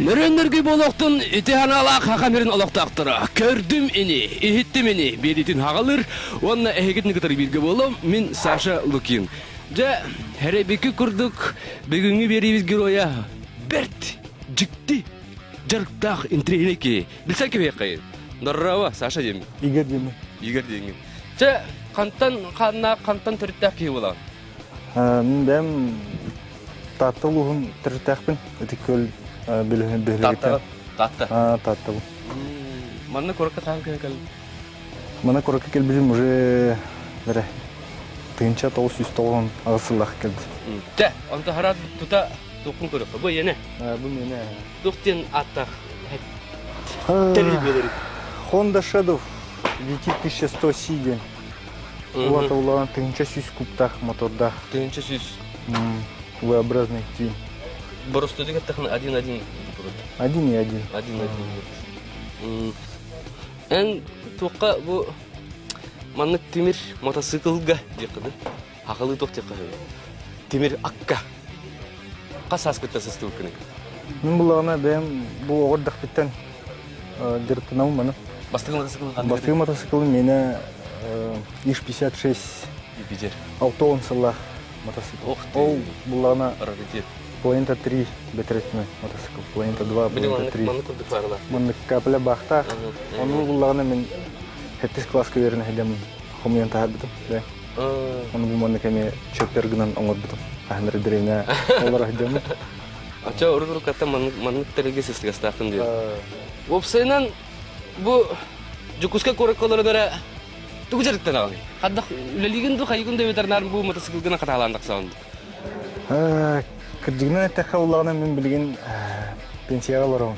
Нөрүөн-нөргүй буолуохтун ити ханаалаах Саха мирин олохтоохторо. Көрдүм ини, иһиттим ини, биэриитин хаҕалыыр уонна эһигитин кытары бииргэ буолуом мин Саша Лукин. Дьэ, хэрэбики курдук бүгүҥҥү биэриибит геройа бэрт дьикти дьарыктаах интириэһинэй киһи. Билсэн кэбиһиэххэйин. Здорово, Саша диэммин. Игорь диэммин. Игорь диэҥҥин. Чэ, хантан хааннаах, хантан төрүттээх киһи буолаҕын? Мин бэйэм Таатта улууһун төрүттээхпин. Ытык Күөл бөһүөлэгиттэн. Таатта. Тааттабын. Манна куоракка хаһан көһөн кэллиҥ? Манна куоракка кэлбитим уже эрэ 1998 сыллаах кэлбитим. Тэ, онто хараат тута туоххун көрөххө. Бу иэнэ. Бу миэнэ. Туох диэн ааттаах тэрил буоларый? Honda Shadow VT 1100 C диэн. Улата улахан 1100 кубтаах мотордаах. 1100. V-образный тиин. Боростуйдук эттэххинэ один-один Один и один. Один-один. Эн туохха бу маннык тимир мотоциклга диэххэ Хахалыы туох диэххэ Тимир акка. Хас сааскыттан сыстыбыккыный? Мин буллаҕына бэйэм бу оҕо эрдэхпиттэн дьарыктанабын маны. Бастакы мотоцикл ханнык? Бастакы мотоциклым миэнэ ИЖ-56 Юпитер. 60 сыллаах мотоцикл. Ох ты. Ол буллаҕына Раритет. Планета 3 бэтэрээтинэй мотоцикл. Планета 2, Били Планета 3. маннык курдук баарла. Маннык капля баахтаах. Ону буллаҕына мин сэттис класска үөрэнэ сылдьаммын хомуйан таһаарбытым. Да. Ону бу маннык эмиэ чоппер гынан оҥорбутум. Хаһан эрэ дэриэбинэ олоро сылдьаммын. Оччо урут-уруккаттан маннык маннык тэрилгэ сыстыгастааххын диэн. Уопсайынан бу Дьокуускай куоракка олорон эрэ тугу дьарыктанаҕыный? Хаддах үлэлиигин дуу, хайыгын да ветеринар бу мотоциклгынан хатаалаан тахсаҕын дуу? Кырдьыгынан эттэххэ буоллаҕына мин билигин пенсияҕа олоробун.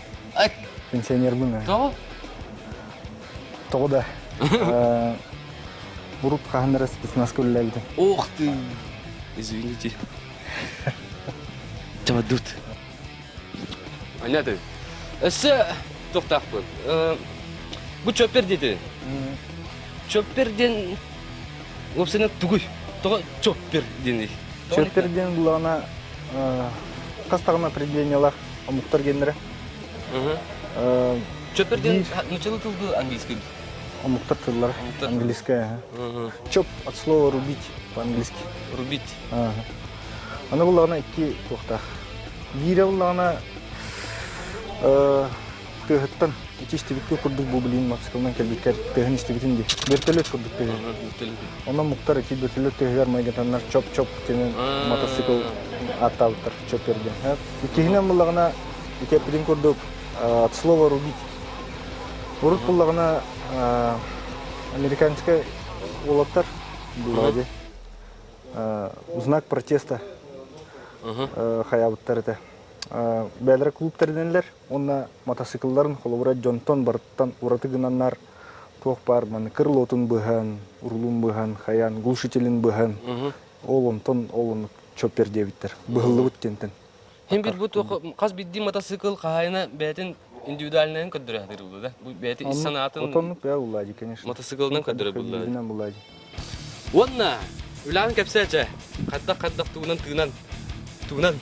Пенсионербын. Тоҕо? Тоҕо да. Урут хаһан эрэ спецназка үлэлээбитим. Ох ты! Извините. Чабадут. Понятно. Өссө туохтаахпын. Бу чоппер диэти. Чоппер диэн уопсайынан тугуй? Тоҕо чоппер диэний? Чоппер диэн буллаҕына хас даҕаны определениелаах омуктар геннэрэ. Чоппер диэн нууччалыы тылды английский Омуктар тыллара. Английская. Чоп от слова рубить по-английски. Рубить. Аны буллаҕына икки туохтаах. Биирэ буллаҕына тыаһыттан ити истибиккэ курдук бу билигин мотоциклынан кэлбиккэр тыаһын истибитин дии. Вертолет курдук тыаһы. Онон муктар ити вертолет тыаһыгар майгытаннар чоп-чоп диэн мотоцикл ааттаабыттар чоппер диэн. Иккиһинэн буллаҕына ити эппитин курдук от слова рубить. Урут буллаҕына американскай уолаттар буллаҕа дии знак протеста хайаабыттар этэ. Бэйэлэрэ клуб тэринэллэр уонна мотоциклларын холобура дьонтон барыттан ураты гынаннар туох баар маны крылотун быһан, рулун быһан, хайаан глушителин быһан ол онтон ол оннук чоппер диэбиттэр. Быһыллыбыт диэнтэн. Хин бир бу туох хас биирдии мотоцикл хаһаайына бэйэтин индивидуальнайын көрдөрө сатыыр буолла да. Бу бэйэтин ис санаатын Отоннук бэйэ буллаадьы, конечно. мотоциклынан көрдөрө булла. буллаадьы. Уонна үлэҕин кэпсээчэ. Хайдах-хайдах тугунан тыынан тугунан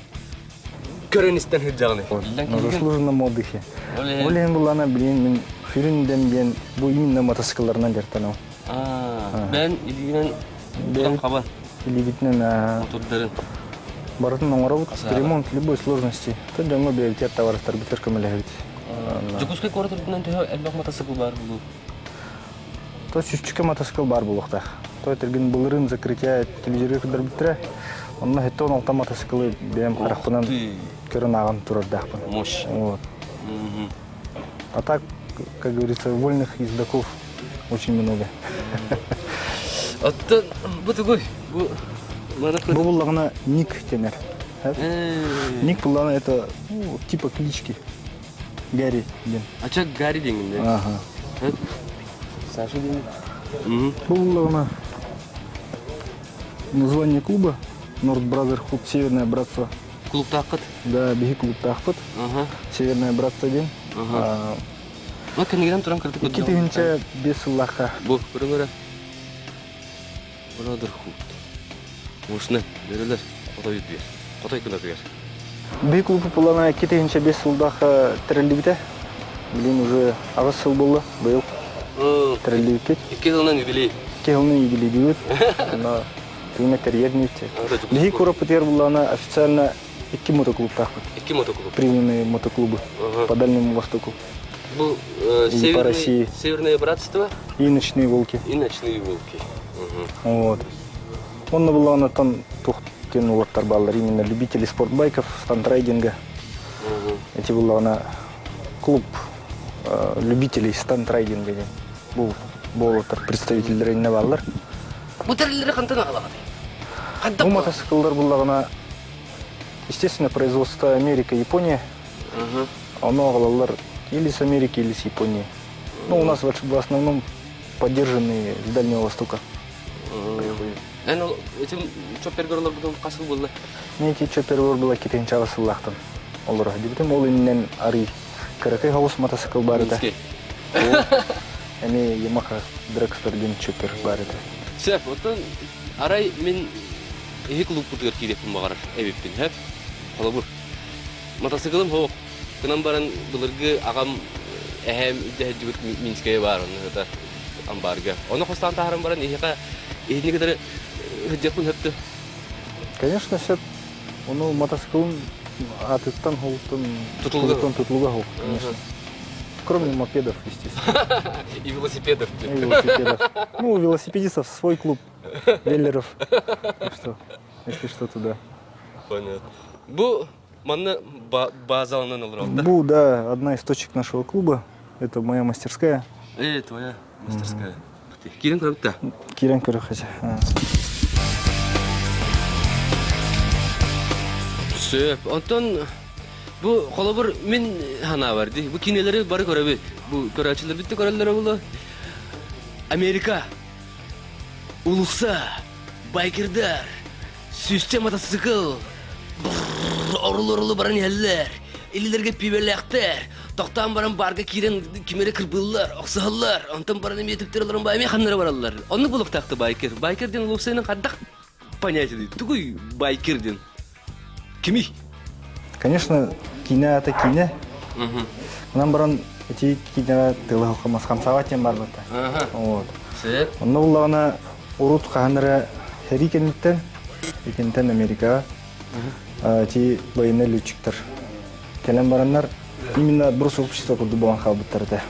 көрөн истэн сылдьаҕыный? На заслуженном отдыхе. Ол иһин буллаана билигин мин сүрүн идэм диэн бу именно мотоциклларынан дьарыктанабын. Бэйэн илиигинэн тутан хаба Илиибитинэн мотордарын барытын оҥоробут. Ремонт любой сложности. То дьоҥҥо бэйэбитигэр табаарыстарбытыгар көмөлөһөбүт. Дьокуускай куорат үрдүнэн төһө элбэх мотоцикл баар буолуо? То сүүсчүкэ мотоцикл баар буолуохтаах. То этэргин былырыын закрытие телевизорга көрдөрбүттэрэ. Онно 76 мотоциклы бэйэм харахпынан көрөн ааҕан турардаахпын. Мощь. Вот. А так, как говорится, вольных ездаков очень много. Оттон бу тугуй? Бу Бу буллаҕына ник тенер. Ник буллаҕына это ну, типа клички. Гарри диэн. Ача Гарри диэҥҥин да? Ага. Саша диэн. Бу буллаҕына название клуба Nord Brotherhood Северное Братство. Клубтааххыт? Да, биһи клубтаахпыт. Северное Братство диэн. Ну, кэннигинэн туран кырдык 2005 сыллаахха. Бу, көрүҥ эрэ. Brotherhood. Мощно, бөрөлөр, хотой үрдүгэр. Хотой кынатыгар. Биһи клуб плана 2005 сылдаах тэриллибитэ. Билин уже аҕыс сыл буолла быйыл тэриллибиппит. Икки сылынан юбилей. Икки сылынан юбилейдүүбүт. Онно тыына тэрийэр ньүтте. Биһи куораппытыгар буллаана официально икки мотоклубтаахпыт. Икки мотоклуб. Признанные мотоклубы по Дальнему Востоку. Бу И по России. Северное братство И ночные волки. И ночные волки. Вот. Онно буллаҕына там туох диэн уолаттар бааллар именно любители спортбайков, стантрайдинга. Эти буллаҕына клуб любителей стантрайдинга диэн бу буолуттар представителлэрэ иннэ бааллар. Бу тэриллэри хантан аҕалаҕытый? Бу мотоцикллар буллаҕына естественно производство Америка, Япония. Ону аҕалаллар или с Америки, или с Японии. Ну, у нас в основном поддержанные с Дальнего Востока. Эн ол этим чоппергер олорбутун хас сыл буолла? Мен ити чоппергер была китинчаҕа сыллаахтан олоро дибитим. Ол иннинэн арый кыракый хаус мотоцикл бар этэ. Эми Yamaha Dragster диэн чоппер бар этэ. Сөп, оттон арай мин иһи клубпутугар киириэхпин баҕарар эбиппин, хөп? Холобур, мотоциклым суох. Гынан баран былыргы аҕам эһээм илдьэ Минскэйэ баар онно сытар амбаарга. Ону хостаан таһааран баран иһиэхэ иһини кытары сылдьыахпын сөптө. Конечно, сөп. Ону мотоциклын атыттан холуттан тутулуган тутулуга хол, конечно. Кроме мопедов, естественно. И велосипедов. И велосипедов. Ну, у велосипедистов свой клуб веллеров. Так что, если что, туда. Понятно. Бу манна базаланан олороллар. Бу, да, одна из точек нашего клуба. Это моя мастерская. Э, твоя мастерская. Киирэн көрөбүт да? Киирэн көрөххө. Сөп. Онтон бу холобур мин санаабар дии. Бу кинилэри бары көрөбүт. Бу көрөөччүлэрбит да көрөллөрө буолуо. Америка, улуса, байкердар, Сүүсчэ мотоцикл орул-орулу баран иһэллэр. Илилэргэ пиибэлээхтэр. Тохтоон баран баарга киирэн ким эрэ кырбыыллар, охсуһаллар. Онтон баран эмиэ түптэр олорон баа эмиэ ханнара бараллар. Оннук булуктаахты байкер. Байкер диэн уопсайынан хайдах понятие Тугуй байкер диэн? Кимий? Конечно, киинэ ата киинэ. Онон баран ити киинэҕэ тыла хамсаабат диэн барбыта. Вот. Онно буллаҕына урут хаһан эрэ сэрии кэнниттэн, итинтэн Америкаҕа ити военный летчиктар кэлэн бараннар именно отброс общества курдук буолан хаалбыттар этэ.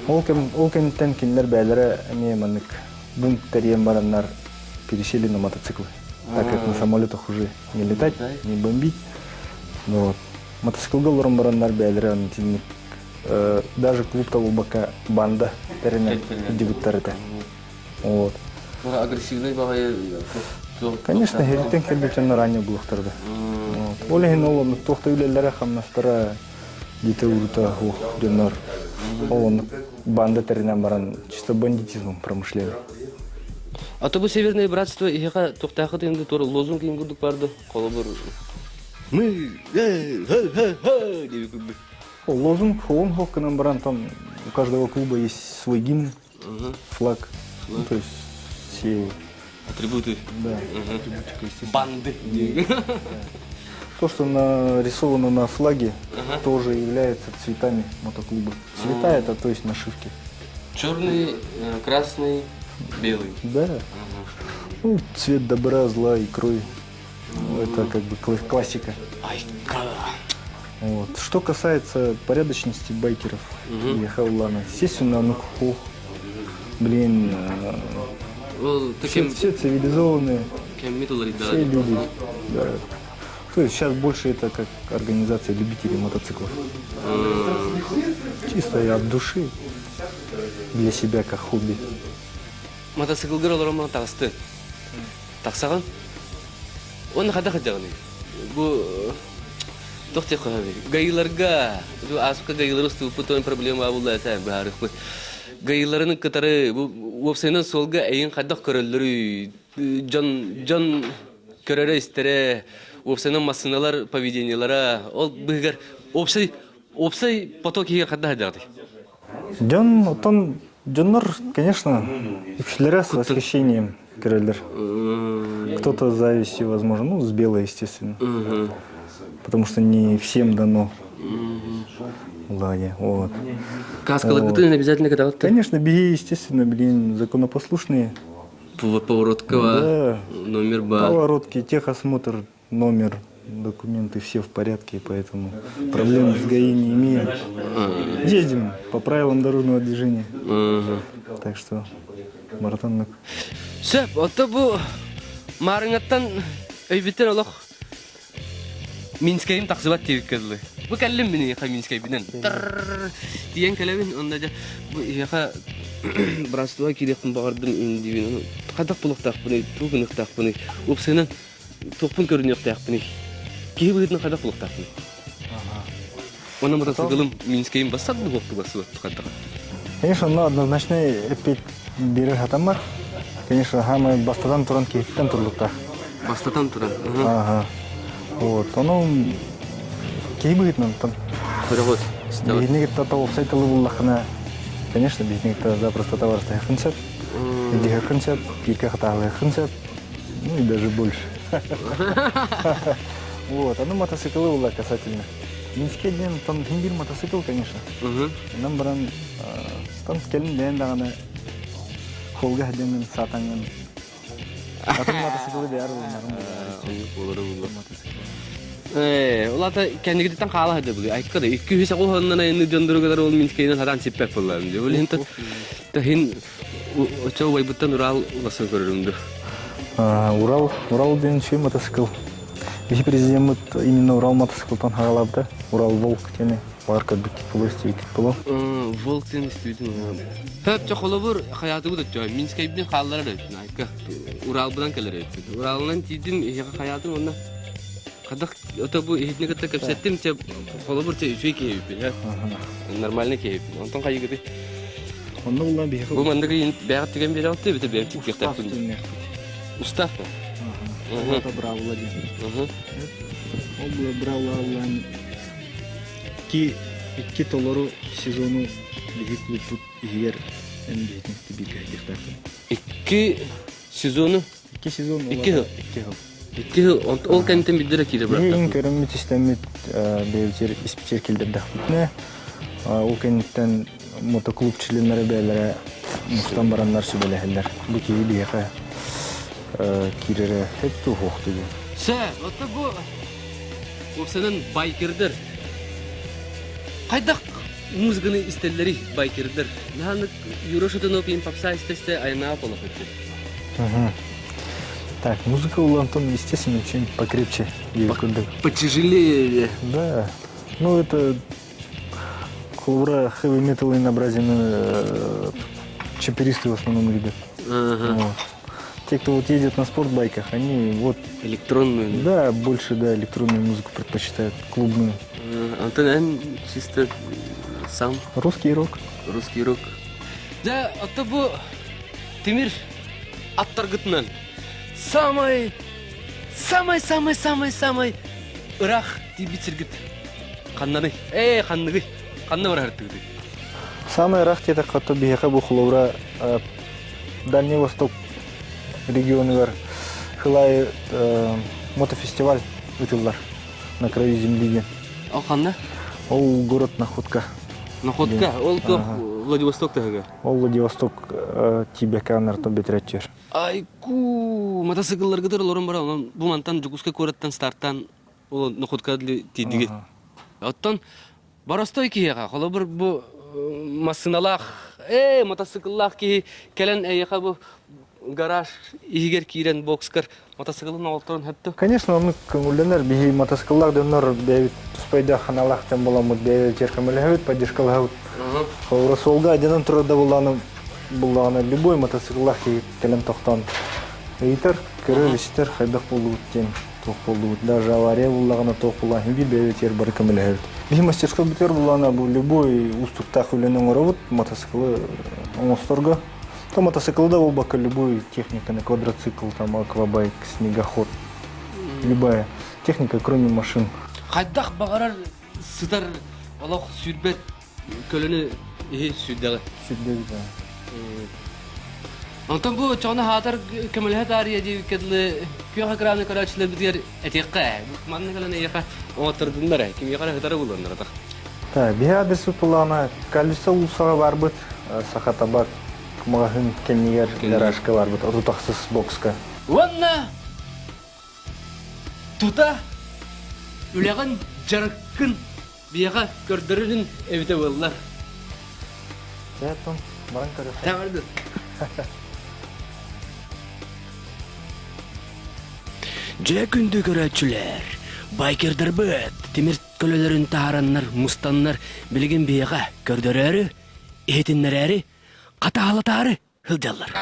Ол кэм ол кэнниттэн кинилэр бэйэлэрэ эмиэ маннык бунт тэрийэн бараннар пересели на мотоциклы. Так как на самолетах уже не летать, не бомбить. Ну вот. Мотоциклга олорон бараннар бэйэлэрэ итинник даже клуб буолбакка банда тэринэн дебюттар этэ. Вот. Агрессивный баҕайы Конечно, хэриттэн кэлбит дьоннор аанньа булуохтара да. Ол иһин ол оннук туох да үлэлэрэ, хамнастара дите урута уох дьоннор ол оннук банда тэринэн баран чисто бандитизмом промышляли. А то бу Северное братство иһиэхэ туохтаахыт инде тур лозунг иһин курдук барды холобур мы диэби курдук. Лозунг он гынан баран там у каждого клуба есть свой гимн, флаг, ну, то есть все атрибуты. Да, атрибутика, естественно. Банды. То, что нарисовано на флаге, тоже является цветами мотоклуба. Цвета это, то есть нашивки. Черный, красный, белый. Да. Ну, цвет добра, зла и крови. Ну, это как бы классика. Ай, Вот. Что касается порядочности байкеров и хаулана, естественно, ну, хух, блин, все, все цивилизованные, все люди. Да. То есть сейчас больше это как организация любителей мотоциклов. Чисто я от души, для себя как хобби. Мотоциклгар олорон таҕысты. Тахсаҕын? Уонна хайдах сылдьаҕыный? Бу туох диэх хоһообуй? ГАИларга, ааспыкка ГАИлары устубуппут проблема буолла этэ быһаарыахпыт. ГАИларын кытары бу уопсайынан суолга эйин хайдах көрөллөрүй? Дьон дьон көрөрө-истэрэ, уопсайынан массыыналар поведениелара, ол быһыгар уопсай уопсай поток иһигэр хайдах сылдьаҕытый? Дьон оттон. Дьоннор, конечно, үксүлэрэ с восхищением көрөллөр. Кто-то с завистью, возможно, ну, с белой, естественно. Потому что не всем дано. Лаги, вот. Каскаларгытын обязательно катаватты? Конечно, беги, естественно, блин, законопослушные. Повороткова, Да. номер ба. Поворотки, техосмотр, номер, документы все в порядке, поэтому проблем с ГАИ не имеем. Ездим по правилам дорожного движения. Так что маратаннык. Сөп, ото бу маарыҥаттан өйбүттэн олох Минскэйим тахсыбат диэбиккэ дылы. Бу кэллим мин эйиэхэ Минскэйбинэн. Тиийэн кэлэбин, онно дьэ бу эйиэхэ братство киириэхпин баҕардым диибин. Хайдах булуохтаахпыный, тугу гыныахтаахпыный? Уопсайынан туохпун көрүнүөхтээхпиний? Киһи быһыытынан хайдах булуохтаахпыный? Онон мотоциклым Минскэйим бассат буолуохту бассыбат хайдах. Конечно, но однозначно эппит биэрэр хатаммар. Конечно, самое бастатан туран киһиттэн турлуктаах. Бастатан туран. Ага. Вот, ону киһи быһыытынан там. Көрөҕүт. Биһини кытта уопсай тылы буллаххына, конечно, биһини кытта запросто табарыстаһыаххын сөп, илдьиһиэххин сөп, бииргэ хатаалыаххын сөп, ну и даже больше. Вот, аны мотоциклы булла касательно. Минскэ диэн там хин биир мотоцикл, конечно. Онон баран там кэлин бэйэн даҕаны холга диэн саатаҥҥын атын мотоциклы бэйэр булларым буолар. Ээ, ол ата кэннигититтэн хаала сылдьар былы. Айка да 200 оҕуһунан айанны дьондоругар ол Минскэйинэн сатаан сиппэт буолларым. Ол иһин таһин оччо убайбыттан Урал уласын көрөрүм ду. Урал, Урал диэн үчүгэй мотоцикл. Биһи президеммит именно Урал мотоциклтан хаалабыта. Урал Волк диэни баар көрбүт болу истибиккит болу. Волк диэн истибитин. Хөп чо холобур хаятыбыт өттө. Минскэйбин хаалларар өттүн айка. Уралбынан кэлэр өттүн. Уралынан тиийдим, иһиэхэ хаятым онно Хадах ото бу иһитини кытта кэпсэттим, чэ холобур чэ үчүгэй киһибиппин, нормальный киһибиппин. Онтон хайыгыты? Онно буллан биһиэхэ Бу маннык ыйын бэйэҕит түгэн биэрэҕит эбэтэр бэйэм тиккиэхтээхпин. Устав па? Это бравла диэн. Ол була бравла икки икки толору сезону биһи клубпут иһигэр эн биһитин тибииргэ хайдыахтаахпын. Икки сезону Икки сезон Икки сыл. Икки сыл. Икки сыл ол кэнниттэн билдирэ киирэ Биһиги көрөммүт истэммит бэйэбитигэр испитигэр киллэрдэхпитинэ ол кэнниттэн мотоклуб членнэрэ бэйэлэрэ мустан бараннар сүбэлэһэллэр. Бу киһи биһиэхэ киирэрэ сөп дуу суох дуу диэн. Сэ, ото бу уопсайынан байкердер хайдах музыканы истэллэрий байкердер? Наһанык Юра Шатунов им попса истесте айнаап олох Так, музыка у Антона, естественно, что-нибудь покрепче. Потяжелее. Да. Ну, это холобура хэви метал инообразен чемперисты в основном любят. Ага. Вот. Те, кто вот ездит на спортбайках, они вот... Электронную? Да, больше, да, электронную музыку предпочитают, клубную. Антон, эн чисто сам? Русский рок. Русский рок. Да, а бу тимир аттаргытынан самай самай самай самай самай ыраах тиийбит сиргит ханнаный ээ ханныгый ханна барар тыгыты Самый ыраах диэтэххэ то биһиэхэ бу холобура Дальний Восток регионугар Хылай мотофестиваль ыытыллар на краю земли диэн. Ол ханна? Ол город Находка. Находка? Ол туох Владивосток таһыгар? Ол Владивосток тиийбэккэ бэтэрэтчер. Айку, мотоциклларгытыр олорон баран, бу мантан Дьокуускай куораттан стартан ол Находка тиийдигит. Оттон боростой киһиэхэ, холобур бу массыыналаах, ээ, мотоцикллаах киһи кэлэн эйиэхэ бу гараж иһигэр киирэн бокскар мотоциклын оҕолторун хөптө? Конечно, оннук көҥүллэнэр. Биһи мотоцикллаах дьоннор бэйэбит туспайдаах ханалаах дьон буоламмыт бэйэбит көмөлөһөбүт, поддержкалаһабыт. Холобура суолга айданан турар да буллаҕына, буллаҕына любой мотоцикллаах киһи кэлэн тохтоон ыйытар, көрөр-истэр хайдах буоллубут диэн туох буоллубут. Даже авария буллаҕына туох буллаҕына биир бэйэбитигэр бары көмөлөһөбүт. Биһи мастерскойбутугар буллаҕына бу любой уустуктаах үлэни оҥоробут, мотоциклы оҥосторго. То мотоцикл да буолбакка любую техниканы, квадроцикл, там, аквабайк, снегоход, любая техника, кроме машин. Хайдах баҕарар сытар олох сүүрбэт көлөнү иһи сүүрдэҕи. Сүүрдэбит. Онтон бу чоҕуна хаатар көмөлөһө таарыйа диэбиккэ дылы күөх экраны көрөөччүлэрбитигэр этиэххэ манна кэлэн эйиэхэ оҥоттордуннар ээ кимиэхэ эрэ сытара булуоннар атах. Биһи адрес тулаана Калиса уулуссаҕа барбыт Саха табак маҕаһыын кэннигэр гаражка барбыт 36 бокска. Уонна тута үлэҕин дьарыккын биһиэхэ көрдөрөрүн эбитэ буоллар. Чэ, оттон баран көрүөххэ. Тэҕэрдин. Дьэ күндү көрөөччүлэр, байкердарбыт тимир көлөлөрүн таһараннар, мустаннар билигин биһиэхэ көрдөрөөрү, иһитиннэрээри, хатаалатаары сылдьаллар.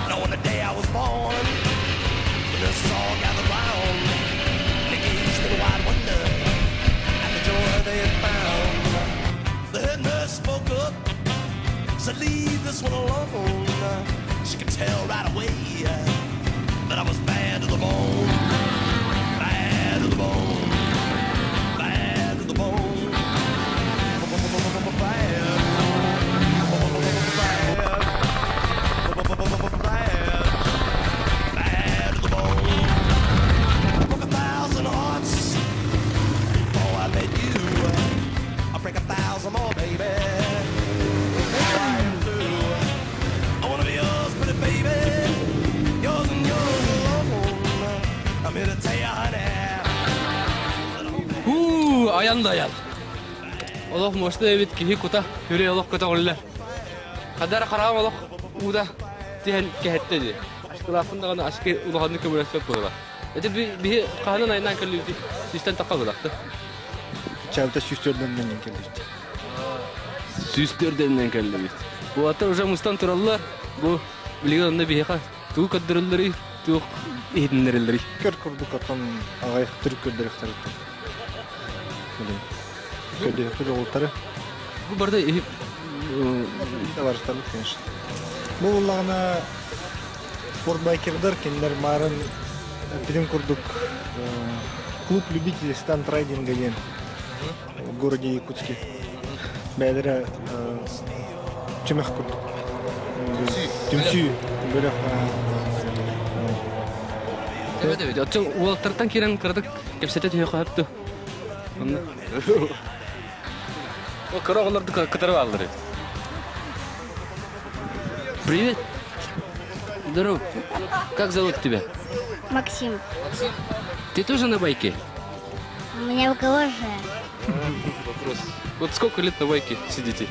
Knowing the day I was born, the nurses all gathered round. They gazed in wide wonder at the joy they had found. The head nurse spoke up, said, "Leave this one alone." She could tell right away that I was bad to the bone, bad to the bone, bad to the bone, bad, bad, bad to the bone. I broke 1,000 hearts before I met you. I break 1,000 more, baby. I am through. I wanna be yours, pretty baby. Yours and yours alone. I'm here to tell you, honey. Уу, айан да айан. Олох муоста эбит киһи кута хүрэ олох көтөҕүллэр. Хадара хараҕым олох уута тиһэн кэһэттэ дии. Ашкылаахпын даҕаны ашки улаханнык көмөлөспөт буолла. Ити биһи хаһанан айнаан кэллибити систэн тахха булахты. Чалта сүүстөрдөннөн кэллибит. Сүүстөрдөннөн кэллибит. Уоттар уже мустан тураллар. Бу билигин онно биһиэхэ тугу көрдөрөллөрүй, туох иһитиннэрэллэрий? Көр курдук оттон аҕай түрк көрдөрүөхтэрин. Көрдөрүөхпүт уолаттары. Бу барда иһип Товарищтарбыт, конечно. Бу буллаҕына спортбайкердар кинилэр маарын бүтүн курдук клуб любителей стантрайдинга диэн в городе Якутске. Бэйэлэрэ түмэх курдук. Түмсүү бөлөх. Evet evet. Оттон уолаттартан киирэн кыратык кэпсэтэ түһүөххэ сөп Онно. О, кыра оҕолорду кытары бааллар. Привет. Здорово. Как зовут тебя? Максим. Ты тоже на байке? У меня в ГЛЖ. Вопрос. Вот сколько лет на байке сидите?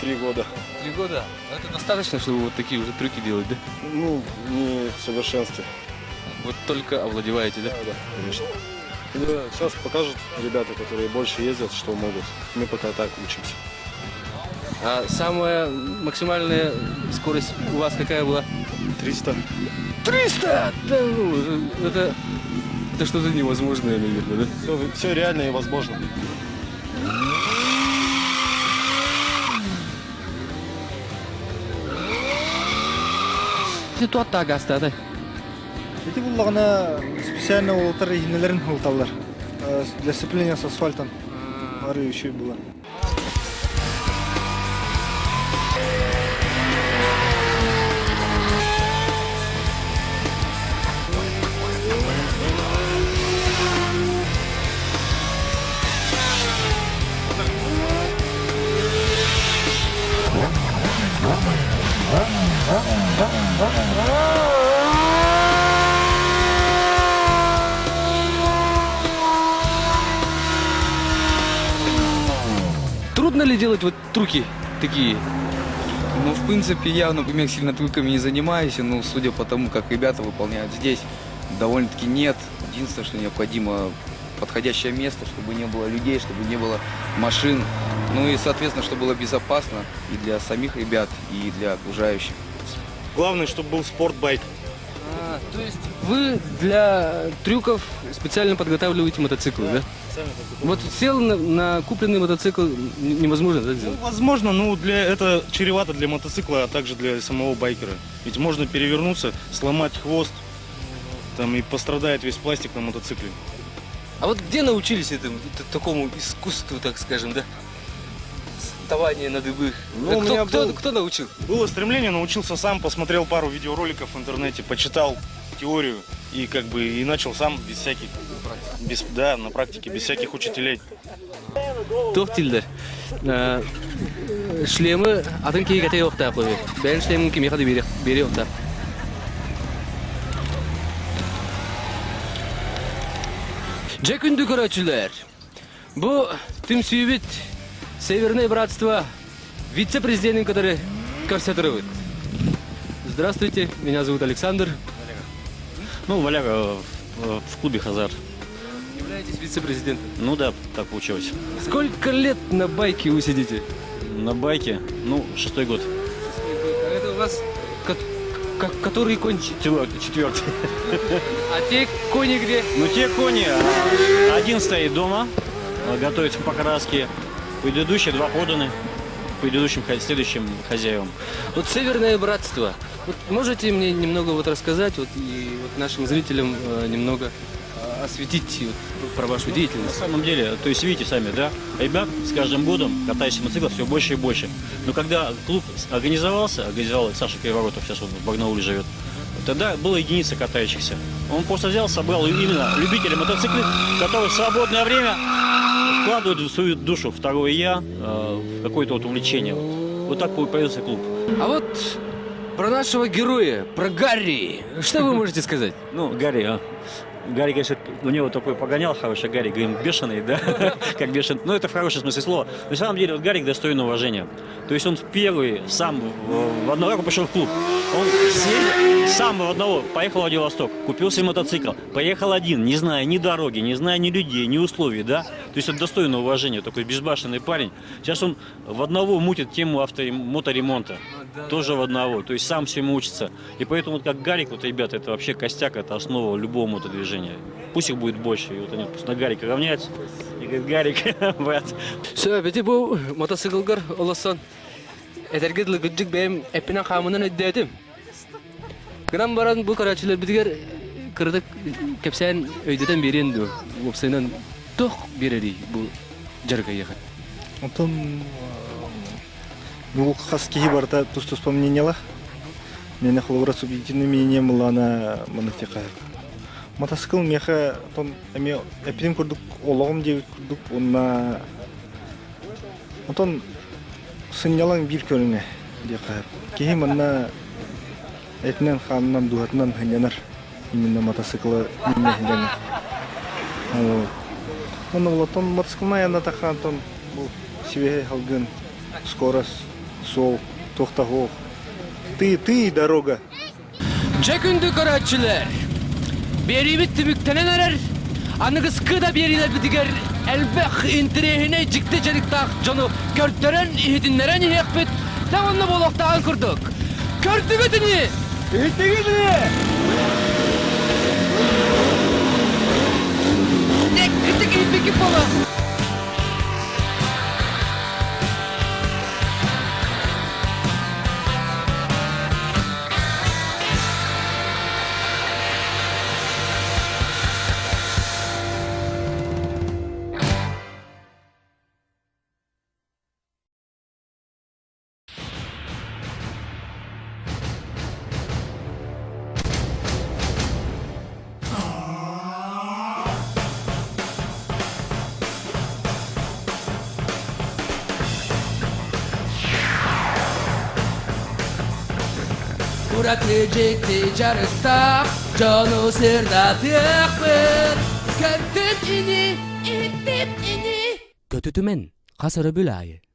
3 года. 3 года? Это достаточно, чтобы вот такие уже трюки делать, да? Ну, не в совершенстве. Вот только овладеваете, да? Да, конечно. Да, сейчас покажут ребята, которые больше ездят, что могут. Мы пока так учимся. А самая максимальная скорость у вас какая была? 300. 300! Да ну, это что-то невозможное, наверное, да? Все, все реально и возможно. Ты туох гаастаатай. Ити буллаҕына специально уолаттар иһиннэлэрин ылталлар. Для сцепления с асфальтом. Бары еще было. Трудно ли делать вот трюки такие? Ну, в принципе, я, например, сильно трюками не занимаюсь, но судя по тому, как ребята выполняют здесь, довольно-таки нет. Единственное, что необходимо подходящее место, чтобы не было людей, чтобы не было машин. Ну и, соответственно, чтобы было безопасно и для самих ребят, и для окружающих. Главное, чтобы был спортбайк. Ага, то есть вы для трюков специально подготавливаете мотоциклы, да? Вот сел на, на купленный мотоцикл невозможно, да, Ну, сделать? возможно, но для, это чревато для мотоцикла, а также для самого байкера. Ведь можно перевернуться, сломать хвост, там и пострадает весь пластик на мотоцикле. А вот где научились этому, такому искусству, так скажем, да? Вставание на дыбы. Ну, Да у кто, меня кто, был- кто научил? Было стремление, научился сам, посмотрел пару видеороликов в интернете, почитал теорию и как бы и начал сам без всяких, без, да, на практике, без всяких учителей. Туох дииллэр? Шлемы атын киһи кэтэ уохтаах үһү. Бэйэн шлемин кимиэхэ да биэриэ уохтаах. Дьэ күндү көрөөччүлэр! Бу түмсүүбүт Северное братство вице-президентин кытары көрсө турабыт. Здравствуйте, меня зовут Александр. Ну, Валяра в клубе «Хазар». Являетесь вице-президентом. Ну да, так получилось. Сколько лет на байке вы сидите? На байке, ну, шестой год. А это у вас который конь? Четвертый. Четвертый. А те кони где? Ну, те кони, один стоит дома, готовится к покраске. Предыдущие два проданы предыдущим, следующим хозяевам. Вот Северное Братство. Вот можете мне немного вот рассказать, вот и вот нашим зрителям немного осветить вот, про вашу деятельность? На самом деле, то есть видите сами, да, ребят с каждым годом катающихся мотоциклов все больше и больше. Но когда клуб организовался, организовал Саша Криворотов, сейчас он в Барнауле живет, тогда было единица катающихся. Он просто взял, собрал именно любителей мотоциклов, которые в свободное время вкладывают в свою душу второе я, в какое-то вот увлечение. Вот. Вот так появился клуб. А вот про нашего героя, про Гарри, что вы можете сказать? Ну, Гарри, а, Гарри, конечно, у него такой погонял хороший Гарри, говорим, бешеный, да, как бешеный. Но это в хорошем смысле слова. На самом деле, вот Гарик достоин уважения. То есть он первый сам в одну руку пошел в клуб. Он съездил, сам в одного поехал в Владивосток, купил себе мотоцикл, поехал один, не зная ни дороги, не зная ни людей, ни условий, да. То есть он достоин уважения, такой безбашенный парень. Сейчас он в одного мутит тему авто моторемонта. Тоже в одного, то есть сам всему учится. И поэтому вот как Гарик, вот, ребята, это вообще костяк, это основа любого мотодвижения. Пусть их будет больше. И вот они пусть на Гарика равняются. И говорят, Гарик, брат. Все, бити бу мотоциклгар олосон. Этэргэ дылы кырдьык бэйэм эппинэн хаамынан өйдөөтүм. Гынан баран бу көрөөччүлэрбитигэр кыратык кэпсээн өйдөтөн биэриэн дуо? Уопсайынан туох биэрэрий бу дьарык эйиэхэ? Онтон бу хас киһи барыта тус-туспа мнениелаах. Миэнэ холобура субъективный мнением былаана маннык диэххэ Мотоцикл миэхэ тон эмиэ эппитим курдук олоҕум диэбит курдук уонна онтон сынньалаҥ биир көрүҥэ диэххэ Киһи манна этинэн-хаанынан, дууһатынан сынньанар именно мотоциклы миннэ сылдьаҥҥа. Онно олортон мотоциклынан айаннатахха онтон бу сибиэһэй салгын, скорость, суол, туох да суох. Ты, ты дорога. Дьэ күндү көрөөччүлэр! Биэриибит түмүктэнэн эрэр. Аныгыскы да биэриилэрбитигэр элбэх интэриэһинэй дьикти дьарыктаах дьону көрдөрөн, иһитиннэрэн иһиэхпит. Дьэ онно буолуохтааҕын курдук. Көрдүгүт ини! Иһиттигит ини! Дьэ, иһиппиккит буолуо. Ураты дьикти дьарыктаах дьону сырдатыахпыт Көппүт ини, иһиттим ини Көтүтүмэн, хас өрөбүл аайы.